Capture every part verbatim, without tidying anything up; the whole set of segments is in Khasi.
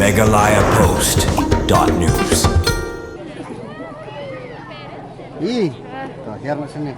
Meghalaya Post dot news. Ih, to hiar mak sini.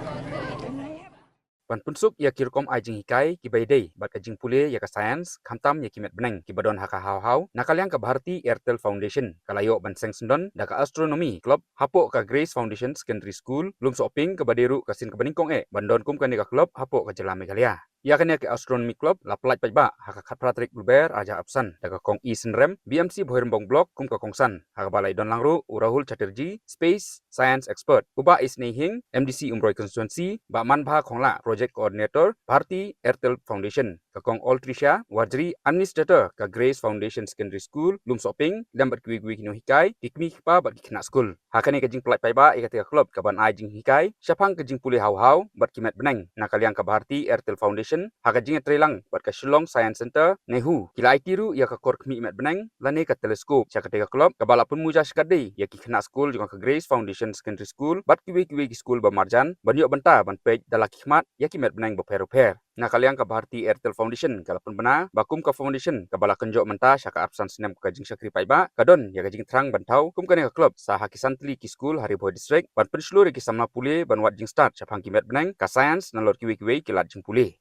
Ban pynsuk ïa ki rukom ai jinghikai kiba ïadei bad ka jingpule ïa ka science, khamtam ïa ki met bneng kiba don ha ka haw haw, na ka liang ka Bharti Airtel Foundation ka la ïoh ban seng syndon da ka Astronomy Club hapoh ka Grace Foundation Secondary School, Lumsohping, kaba dei ruh ka sien kaba nyngkong eh ban don kum kane ka club hapoh ka jylla Meghalaya. Ïa kane ka Astronomy Club la pyllait paidbah ha ka khatphra tarik Lber arhajar arphew san da ka Kong E Synrem, B M C Bhoirymbong Block, kum ka kongsan, ha kaba la ïadon lang ruh u Rahul Chatterjee, Space Science Expert, u Bah Isnei Hing, M D C Umroi Constituency, Bah Manbha Khonglah, Project Coordinator, Bharti Airtel Foundation, ka Kong Altricia Warjri, Administrator ka Grace Foundation Secondary School, Lumsohping, lem bad kiwei kiwei ki nonghikai, ki kmie ki kpa bad ki khynnah skul. Ha kane ka jingpyllait paidbah ïa kata ka club kaban ai jinghikai shaphang ka jingpule haw haw bad ki met bneng, na ka liang ka Bharti Airtel Foundation ha ka jingïatreilang bad ka Shillong Science Centre, NEHU, ki la aiti ruh ïa ka kor khmih met bneng lane ka telescope sha kata ka club, kaba la pynmih ja shikatdei ïa ki khynnah skul jong ka Grace Foundation Secondary School bad kiwei kiwei ki skul ba marjan ban ïoh bynta ban peit da la ki khmat ïa ki met bneng bapher bapher. Na ka liang ka Bharti Airtel Foundation ka la pynbna ba kum ka foundation kaba la kynjoh mynta sha ka arphew san snem ka jingshakri paidbah, ka don ïa ka jingthrang ban thaw kum kane ka club sha ha ki san tylli ki skul ha Ri Bhoi District ban pynshlur ïa ki samla pule ban wad jingstad shaphang ki met bneng, ka science, nalor kiwei kiwei ki lad jingpule.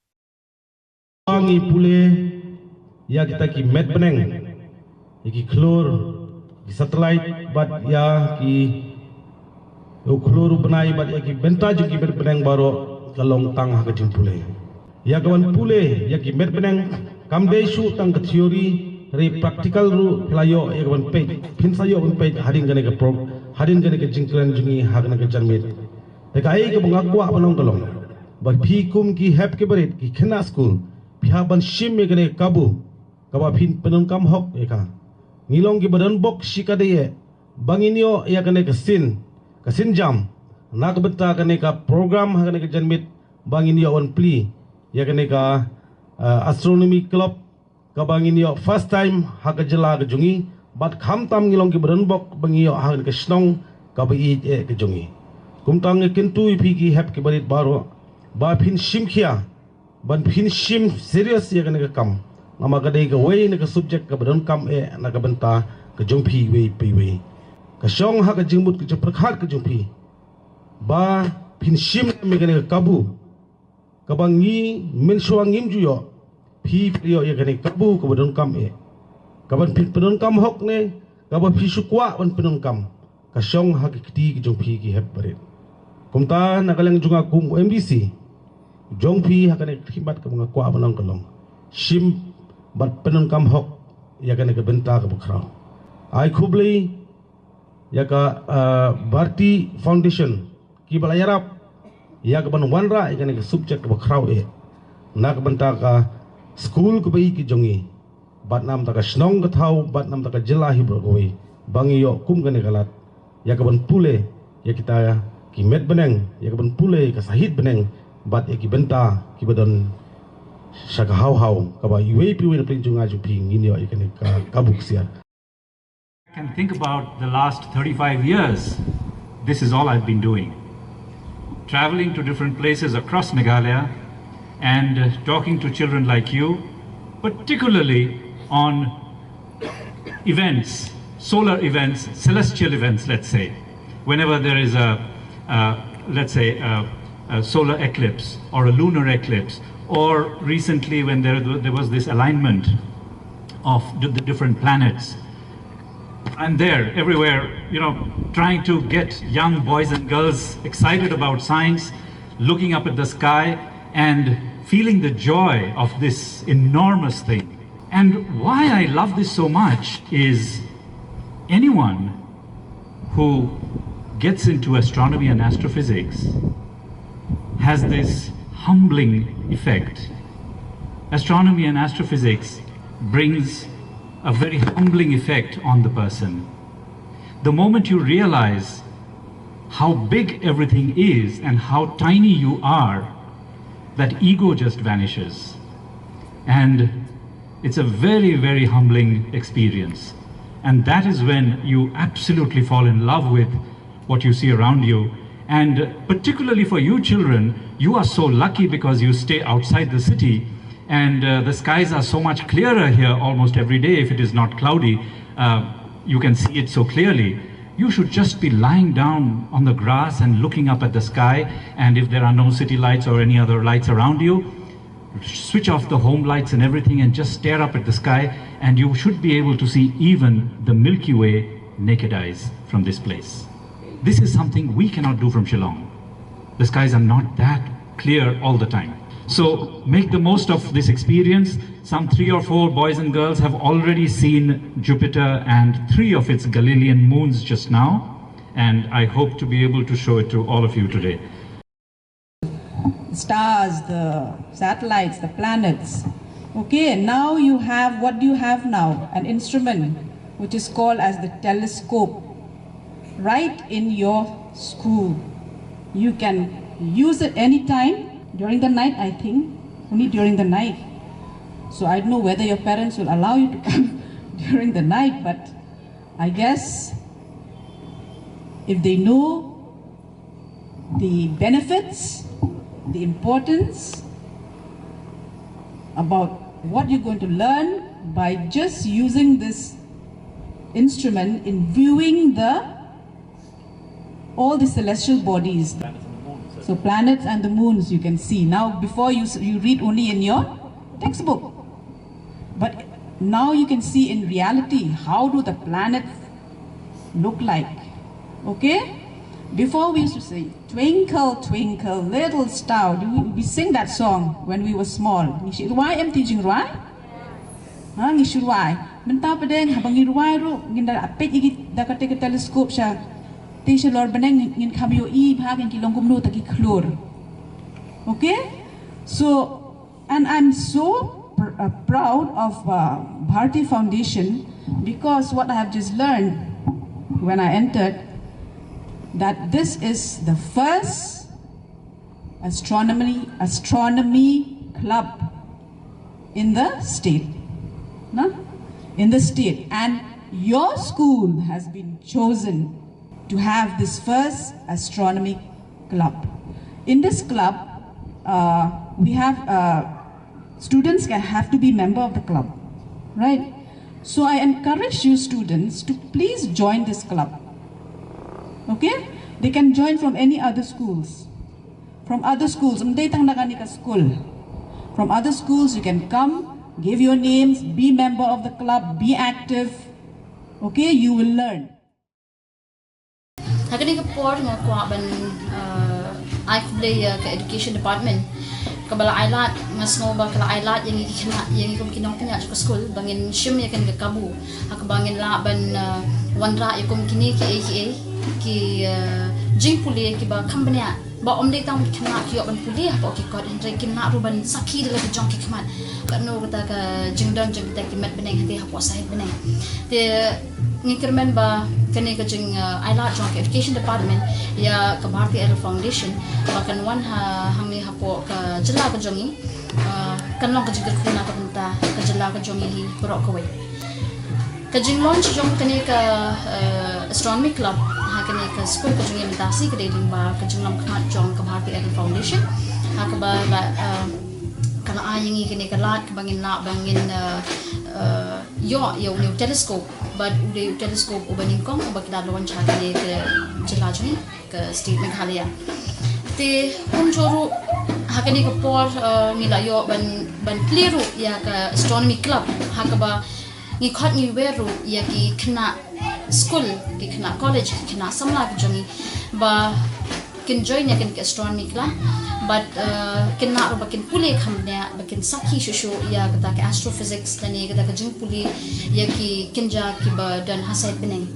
Ngi pule ïa kita ki met bneng, ïa ki khlur, ki satellite, bad ïa ki, ïa u khlur u bnai bad ïa ki bynta jong ki met bneng baroh ka long tang ha ka jingpule. Ïa kaban pule ïa ki met bneng kam dei shuh tang ka theory, hynrei practical ruh phi la ïoh ïa kaban peit, phin sa ïoh ban peit hadien kane ka pro, hadien kane ka jingkren jong ngi ha kane ka janmiet. Te kaei kaba nga kwah ban ong ka long ba phi kum ki hep ki barit, ki khynnah skul, phi hap ban shim ïa kane ka kabu kaba phin pyndonkam hok ïa ka. Ngi long kiba don bok shikatdei eh ba ngin ïoh ïa kane ka sien, ka sienjam na ka bynta kane ka program ha kane ka janmiet, ba ngin ïoh ban plie ïa kane ka, eh, Astronomy Club, kaba ngin ïoh first time ha ka jylla ka jong ngi, bad khamtam ngi long kiba don bok ba ngi ïoh ha kane ka shnong kaba ïeit eh ka jong ngi. Kumta nga kyntu ïa phi ki hep ki barit baroh ba phin shim khia, ban phin shim serious ïa kane ka kam. Namar ka dei kawei na ka subject kaba donkam eh na ka bynta ka jong phi iwei pa iwei. Ka shong ha ka jingmut ka jingpyrkhat ka jong phi ba phin shim ïa kane ka kabu kaba ngi mynshuwa ngim ju ïoh, phi phi ïoh ïa kane ka kabu kaba donkam eh, kaban phin pyndonkam hok ne kaba phi shu kwah ban pyndonkam. Ka shong ha ki kti ki jong phi ki hep barit. Kumta na ka liang jong nga kum u M D C jong phi, ha kane ka khmat kaba nga kwah ban ong ka long, shim bad pyndonkam hok ïa kane ka bynta kaba khraw. Ai khublei ïa ka, ah, Bharti Foundation kiba la ïarap ïa kaban wanrah ïa kane ka subject kaba khraw eh na ka bynta ka skul kaba ïeit ka jong ngi, bad na ka bynta ka shnong ka thaw, bad na ka bynta ka jylla hi baroh kawei, ba ngi ïoh kum kane ka lad ïa kaban pule ïa kita ki met bneng, ïa kaban pule ïa ka sahit bneng, bad ïa ki bynta kiba don sha ka haw haw, kaba iwei pa iwei na pdeng jong nga jong phi ngin ïoh ïa kane ka kabu ksiar. I can think about the last thirty-five years, this is all I've been doing. Traveling to different places across Meghalaya and, uh, talking to children like you, particularly on events, solar events, celestial events, let's say. Whenever there is a, uh, let's say, a, a solar eclipse or a lunar eclipse, or recently when there, there was this alignment of the, the different planets. I'm there everywhere, you know, trying to get young boys and girls excited about science, looking up at the sky and feeling the joy of this enormous thing. And why I love this so much is anyone who gets into astronomy and astrophysics has this humbling effect. Astronomy and astrophysics brings a very humbling effect on the person. The moment you realize how big everything is and how tiny you are, that ego just vanishes. And it's a very, very humbling experience. And that is when you absolutely fall in love with what you see around you. And particularly for you children, you are so lucky because you stay outside the city And uh, the skies are so much clearer here almost every day if it is not cloudy. Uh, you can see it so clearly. You should just be lying down on the grass and looking up at the sky. And if there are no city lights or any other lights around you, switch off the home lights and everything and just stare up at the sky. And you should be able to see even the Milky Way naked eyes from this place. This is something we cannot do from Shillong. The skies are not that clear all the time. So make the most of this experience. Some three or four boys and girls have already seen Jupiter and three of its Galilean moons just now, and I hope to be able to show it to all of you today. Stars, the satellites, the planets. Okay, now you have, what do you have now? An instrument which is called as the telescope, right in your school. You can use it anytime during the night, I think, only during the night. So I don't know whether your parents will allow you to come during the night, but I guess if they know the benefits, the importance about what you're going to learn by just using this instrument in viewing the all the celestial bodies. So planets and the moons you can see. Now, before you, you read only in your textbook. But now you can see in reality, how do the planets look like? Okay? Before we used to say, "Twinkle, twinkle, little star." Do we, we sing that song when we were small? Ngi shu rwai em, te jin rwai? Ha, ngi shu rwai. Mynta pat de, haba ngi rwai ruh, ngin da peit ïa ki da kata ka telescope sha, te shalor bneng, ngin kham ïohi bha, ngin, ki long kumno kata ki khlur. Okay? So, and I'm so pr- uh, proud of uh, Bharati Foundation, because what I have just learned when I entered, that this is the first astronomy astronomy club in the state. No? In the state. And your school has been chosen to have this first astronomy club. In this club, uh, we have uh, students can have to be member of the club, right? So I encourage you students to please join this club. Okay? They can join from any other schools. From other schools, ym dei tang na kane ka school. From other schools, you can come, give your names, be member of the club, be active. Okay, you will learn. Ha kane ka por nga kwah ban ai khublei ïa ka education department kaba la ailad, nga sngew ba ka la ailad ïa ngi ki khynnah, ïa ngi kum ki nongpynïaid jong ka skul, ba ngin shim ïa kane ka kabu ha kaba ngin lah ban wanrah ïa kum kine kiei kiei ki jingpule kiba kham bniah. Ba ym dei tang ki khynnah ki ïoh ban pule hapoh ki kot, hynrei kin lah ruh ban sakhi da la ki jong ki khmat katno kata ka jingdon jong kita ki met bneng hangtei hapoh sahit bneng. Te ngi kyrmen ba kane ka jing ailad jong ka education department ïa ka Bharti Airel Foundation ba kan wan ha hangne hapoh ka jylla ka jong ngi, kan long ka jingkyrkhu na ka bynta ka jylla ka jong ngi hi baroh kawei. Ka jing launch jong kane ka astronomy club ha kane ka skul ka jong ngi mynta shi ka dei lyngba ka jinglam khmat jong ka Bharti Airel Foundation ha kaba la ka la ai ïa ngi kane ka lad kaba ngin lah ba ngin ïoh ïa une u telescope, bad u dei u telescope uba nyngkong uba ki la launch ha kane ka jylla jong ngi, ka state Meghalaya. Te kumjuh ruh ha kane ka por ngi la ïoh ban ban plie ruh ïa ka astronomy club ha kaba ngi khot ngi wer ruh ïa ki khynnah skul, ki khynnah college, ki khynnah samla ki jong ngi ba kin join ïa kane ka astronomy club. Bad kin lah ruh ba kin pule kham bniah, ba kin sakhi shuh shuh ïa kata ka astrophysics lane kata ka jingpule ïa ki kynja kiba don ha sahit bneng.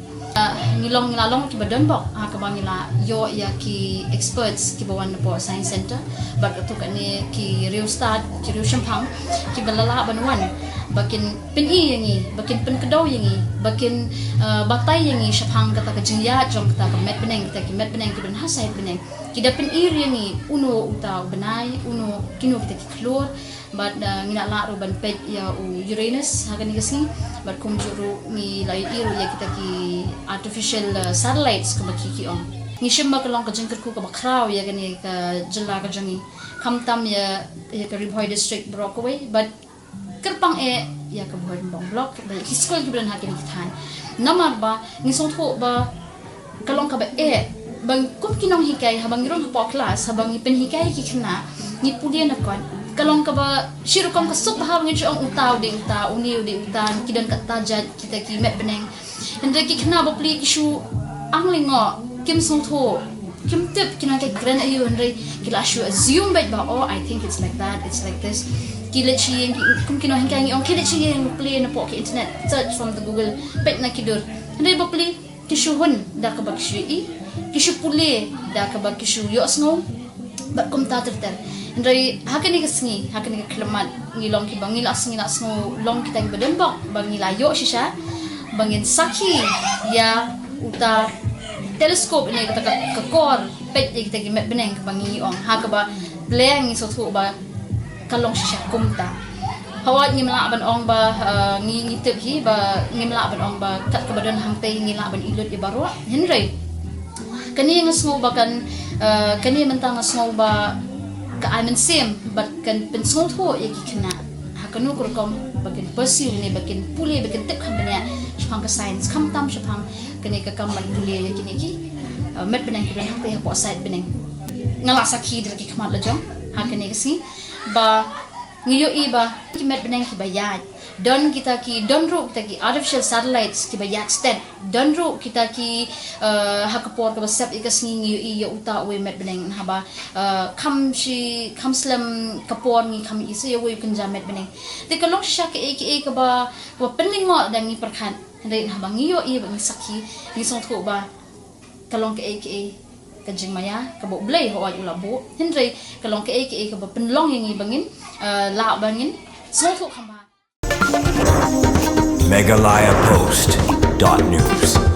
Ngi long, ngi la long kiba donbok ha kaba ngi la ïoh ïa ki experts kiba wan napoh science centre bad katto katne ki riewstad, ki riewshemphang kiba la lah ban wan ba kin pyni ïa ngi, ba kin pynkdew ïa ngi, ba kin batai ïa ngi shaphang kata ka jingïaid jong kata ka met bneng, kita ki met bneng kiba don ha sahit bneng. Ki da pyni ïa ngi uno uta u bnai, uno, kino kita ki khlur. Bad ngi la lah ruh ban peit ïa u Uranus ha kane ka sngi. Bad kumjuh ruh ngi la ïohi ruh ïa kita ki artificial satellites kumba ki ki ong. Ngi shim ba ka long ka jingkyrkhu kaba khraw ïa kane ka jylla ka jong ngi. Khamtam ïa, ïa ka Ri Bhoi District baroh kawei, bad kyrpang eh ïa ka Bhoirymbong Block, bad ki skul kiba don ha kine ki thaiñ. Namar ba ngi sngewthuh ba ka long kaba eh ba kum ki nonghikai, haba ngi rung hapoh klas, haba ngi pynhikai ki khynnah, ngi pule na kot, ka long kaba shi rukom ka suk bha ba ngi ju ong uta u dei uta, une u dei uta, ki don katta jait kita ki met bneng. Hynrei ki khynnah bapli ki shu ang lyngngoh, kim sngewthuh, kim tip ki nonghikai kren aïu, hynrei ki la shu assume beit ba, oh, I think it's like that, it's like this. Ki leit sha ïing, ki, kum ki nonghikai ngi ong, ki leit sha ïing pule napoh ki internet, search from the Google, peit na ki dur. Hynrei bapli ki shu hun da kaba ki shu ïohi, ki shu pule da kaba ki shu ïohsngew, bad kumta ter ter. Hynrei ha kane ka sngi, ha kane ka khyllipmat, ngi long kiba ngi la sngew, la sngew long kita kiba donbok ba ngi la ïoh shisha ba ngin sakhi ïa uta telescope ne kata ka, ka kor peit ïa kita ki met bneng kaba ngi ong, ha kaba Blei ngi sngewthuh ba ka long shisha kumta. Hawai ngim lah ban ong ba, eh, ngi, ngi tip hi ba ngim lah ban ong ba kat kaba don hangtei ngi lah ban ïa lut ïa baroh. Hynrei kane nga sngew ba kan, eh, kane mynta nga sngew ba ka ai mynsiem bad kan pynsngewthuh ïa ki khynnah ha kano ka rukom ba kin pursue ne ba kin pule, ba kin tip kham bniah shaphang ka science, khamtam shaphang kane ka kam ban pule ïa kine ki, eh, met bneng kiba don hangtei hapoh side bneng. Nga la sakhi da la ki khmat la jong ha kane ka sngi ba ngi ïohi ba ki met bneng kiba ïaid, don kita ki, don ruh kita ki artificial satellites kiba ïaid stet, don ruh kita ki, eh, ha ka por kaba sep ïa ka sngi ngi ïohi ïa uta uwei met bneng, haba, eh, kham shi, kham slem ka por ngi kham ïohi sa ïa uwei u kynja met bneng. Te ka long shisha kaei kaei kaba, kaba pynlyngngoh da ngi pyrkhat. Hynrei haba ngi ïohi bad ngi sakhi, ngi sngewthuh ba ka long kaei kaei ka jingmaïa kaba U Blei hawai u la buh. Hynrei ka long kaei kaei kaba pynlong ïa ngi ba ngin, eh, lah ba ngin sngewthuh kham bha. Meghalaya Post dot news.